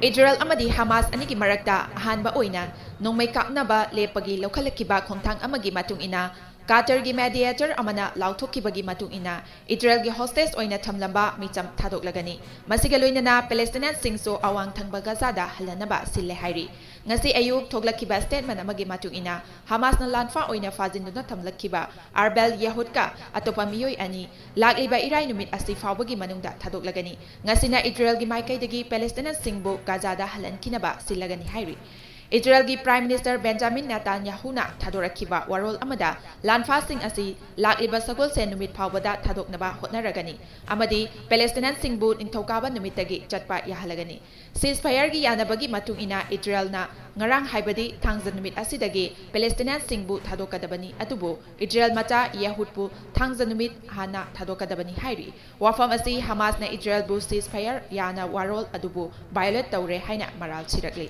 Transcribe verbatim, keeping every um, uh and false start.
Israel ꯑꯃꯗꯤ ꯍꯃꯥꯁ ꯑꯅꯤꯒꯤ ꯃꯔꯛꯇ ꯑꯍꯥꯟꯕ ꯑꯣꯏꯅ ꯅꯣꯡꯃꯩ ꯀꯥꯞꯅꯕ ꯂꯦꯞꯄꯒꯤ ꯂꯧꯈꯠꯂꯛꯈꯤꯕ ꯈꯣꯡꯊꯥꯡ ꯑꯃꯒꯤ ꯃꯇꯨꯡ ꯏꯟꯅ, ꯀꯥꯇꯔꯒꯤ ꯃꯦꯗꯤꯌꯦꯇꯔ ꯑꯃꯅ ꯂꯥꯎꯊꯣꯛꯈꯤꯕꯒꯤ ꯃꯇꯨꯡ ꯏꯟꯅ, ꯏꯖꯔꯦꯜꯒꯤ ꯍꯣꯁꯇꯦꯖ ꯑꯣꯏꯅ ꯊꯝꯂꯝꯕ ꯃꯤꯆꯝ ꯊꯥꯗꯣꯛꯂꯒꯅꯤ꯫ ꯃꯁꯤꯒ ꯂꯣꯏꯅꯅ ꯄꯦꯂꯦꯁꯇꯤꯅꯤꯌꯥꯟꯁꯤꯡꯁꯨ ꯑꯋꯥꯡ ꯊꯪꯕ ꯒꯖꯥꯗ ꯍꯜꯂꯅꯕ ꯁꯤꯜꯂꯦ ꯍꯥꯏꯔꯤ꯫ ꯉꯁꯤ ꯑꯌꯨꯛ ꯊꯣꯛꯂꯛꯈꯤꯕ ꯁ꯭ꯇꯦꯠꯃꯦꯟ ꯑꯃꯒꯤ ꯃꯇꯨꯡ ꯏꯟꯅ, ꯍꯃꯥꯁꯅ ꯂꯥꯟꯐꯥ ꯑꯣꯏꯅ ꯐꯥꯖꯤꯟꯗꯨꯅ ꯊꯝꯂꯛꯈꯤꯕ ꯑꯥꯔꯕꯦꯜ ꯌꯦꯍꯨꯠꯀ ꯑꯇꯣꯞꯄ ꯃꯤꯑꯣꯏ ꯑꯅꯤ ꯂꯥꯛꯂꯤꯕ ꯏꯔꯥꯏ ꯅꯨꯃꯤꯠ ꯑꯁꯤ ꯐꯥꯎꯕꯒꯤ ꯃꯅꯨꯡꯗ ꯊꯥꯗꯣꯛꯂꯒꯅꯤ꯫ ꯉꯁꯤꯅ ꯏꯖꯔꯦꯜꯒꯤ ꯃꯥꯏꯀꯩꯗꯒꯤ ꯄꯦꯂꯦꯁꯇꯤꯅꯤꯌꯥꯟꯁꯤꯡꯕꯨ ꯒꯖꯥꯗ ꯍꯜꯍꯟꯈꯤꯅꯕ ꯁꯤꯜꯂꯒꯅꯤ ꯍꯥꯏꯔꯤ꯫ ꯏꯖꯔꯦꯜꯒꯤ ꯄ꯭ꯔꯥꯏꯝ ꯃꯤꯅꯤꯁꯇꯔ ꯕꯦꯟꯖꯥꯃꯤꯟ ꯅꯦꯇꯥꯟꯌꯥꯍꯨꯅ ꯊꯥꯗꯣꯔꯛꯈꯤꯕ ꯋꯥꯔꯣꯜ ꯑꯃꯗ, ꯂꯥꯟꯐꯥꯁꯤꯡ ꯑꯁꯤ ꯂꯥꯛꯂꯤꯕ ꯁꯒꯣꯜꯁꯦꯟ ꯅꯨꯃꯤꯠ ꯐꯥꯎꯕꯗ ꯊꯥꯗꯣꯛꯅꯕ ꯍꯣꯠꯅꯔꯒꯅꯤ ꯑꯃꯗꯤ ꯄꯦꯂꯦꯁꯇꯤꯅꯤꯌꯥꯟꯁꯤꯡꯕꯨ ꯅꯤꯡꯊꯧꯀꯥꯕ ꯅꯨꯃꯤꯠꯇꯒꯤ ꯆꯠꯄ ꯌꯥꯍꯜꯂꯒꯅꯤ꯫ ꯁꯤꯖꯐꯥꯌꯔꯒꯤ ꯌꯥꯅꯕꯒꯤ ꯃꯇꯨꯡ ꯏꯟꯅ ꯏꯖꯔꯦꯜꯅ ꯉꯔꯥꯡ, ꯍꯥꯏꯕꯗꯤ ꯊꯥꯡꯖ ꯅꯨꯃꯤꯠ ꯑꯁꯤꯗꯒꯤ ꯄꯦꯂꯦꯁꯇꯤꯅꯤꯌꯥꯟꯁꯤꯡꯕꯨ ꯊꯥꯗꯣꯛꯀꯗꯕꯅꯤ, ꯑꯗꯨꯕꯨ ꯏꯖꯔꯦꯜ ꯃꯆꯥ ꯌꯦꯍꯨꯠꯄꯨ ꯊꯥꯡꯖ ꯅꯨꯃꯤꯠ ꯍꯥꯟꯅ ꯊꯥꯗꯣꯛꯀꯗꯕꯅꯤ ꯍꯥꯏꯔꯤ꯫ ꯋꯥꯐꯝ ꯑꯁꯤ ꯍꯃꯥꯁꯅ ꯏꯖꯔꯦꯜꯕꯨ ꯁꯤꯖꯐꯥꯌꯔ ꯌꯥꯅ ꯋꯥꯔꯣꯜ ꯑꯗꯨꯕꯨ ꯚꯥꯏꯑꯣꯂꯦꯠ ꯇꯧꯔꯦ ꯍꯥꯏꯅ ꯃꯔꯥꯜ ꯁꯤꯔꯛꯂꯤ꯫